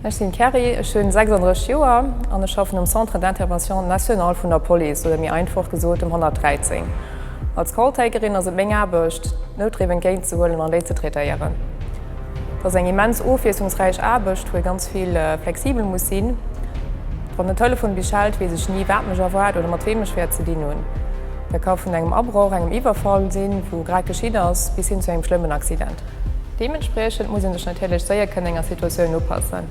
Ech sinn d'Carrie, ech hunn 36 Joer an ech schaffen um Centre d'intervention national vun der Police, oder méi einfach gesot dem 113. Als Calltakerin ass et meng Aarbecht, d'Noutriff entgéint ze huelen an déi ze traitéieren. Et ass eng immens ofwiesslungsräich Aarbecht, wou ee ganz vill flexibel muss sinn. Wann den Telefon bis schellt, weess ech ni, wat mech erwaart oder mat weem ech wäert ze dinn hunn. Dat ka vun engem Abroch, engem Iwwerfall sinn, wou grad geschitt ass, bis hin zu engem schlëmmen Accident. Deementspriechend muss ee sech natierlech séier kënnen enger Situatioun upassen.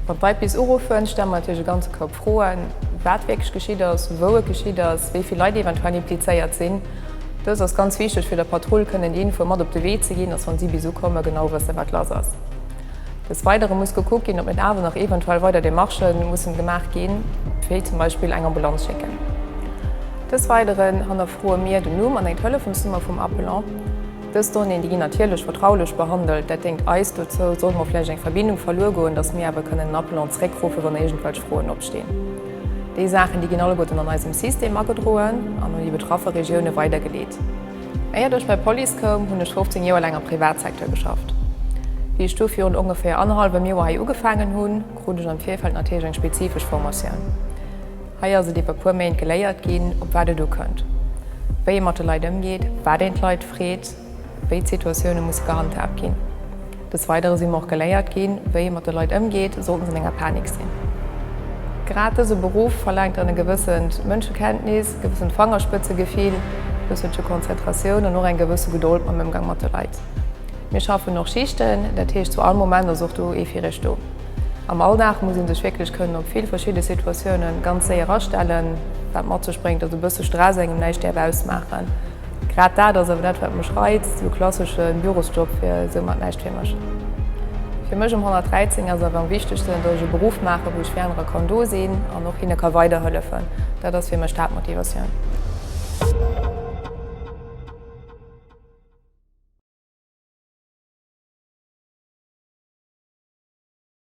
Wann d'Leit bis uruffen, stelle mer natierlech e ganze Koup Froen, wat wierklech geschitt ass, wou et geschitt ass, wéi vill Leit eventuell implizéiert sinn. Dëst ass ganz wichteg, fir der Patrull kënnen déi Infoe mat op de Wee ze ginn, dass wann si bis ukommen, genau wëssen, wat lass ass. Des Weidere muss gekuckt ginn, ob net awer nach eventuell weider Demarchë mussen gemaach ginn, wéi zum Beispill eng Ambulanz schécken. Des Weideren hannerfroe mir den Numm an eng Telefonsnummer vum Appelant. Dës Donnéeën, déi ginn natierlech vertraulech behandelt. Dat déngt eis dozou, sollt mol vläicht eng Verbindung verluer goen, dass mir awer kënnen den Appelant zréckruffen, wann iergendwelch Froen opstinn. Déi Saachen, déi ginn alleguerten an eisem System agedroen an un déi betraffe Regioune weidergeleet. Éiert ech bei d'Police koum, hunn ech 15 Joer laang am Privatsecteur geschafft. Wéi ech du virun ongeféier annerhallwem Joer hei ugefaangen hunn, krut ech am Virfeld natierlech eng spezifesch Formatioun. Hei ass et iwwer puer Méint geléiert ginn, op wat et ukënnt, wéi ee mat de Leit ëmgeet, wat een d'Leit freet, wéi d'Situatioune musse gehandhaabt ginn. Des Weidere si mer och geléiert ginn, wéi ee mat de Leit ëmgeet, sollten se an enger Panik sinn. Grad dëse Beruff verlaangt dann e gewëssent Mënschekenntnis, e gewëssent Fangerspëtzegefill, e bësselche Konzentratioun an och eng gewësse Gedold mam Ëmgang mat de Leit. Mir schaffen och Schichten, dat heescht zu all Moment ass och do ee fir iech do. Am Alldag muss ee sech wierklech kënnen op vill verschidde Situatioune ganz séier astellen, wat mat sech bréngt, datt e bësse Stress engem näischt däerf ausmaachen. Grad dat ass awer dat, wat mech reizt, esou e klassesche Bürosjob wier soumat näischt fir mech. Fir mech um 113 ass awer am wichtegsten, datt ech e Beruff maachen, wou ech fir anerer kann do sinn an och hinne ka weiderhëllefen. Dat ass fir mech d'Haaptmotivatioun.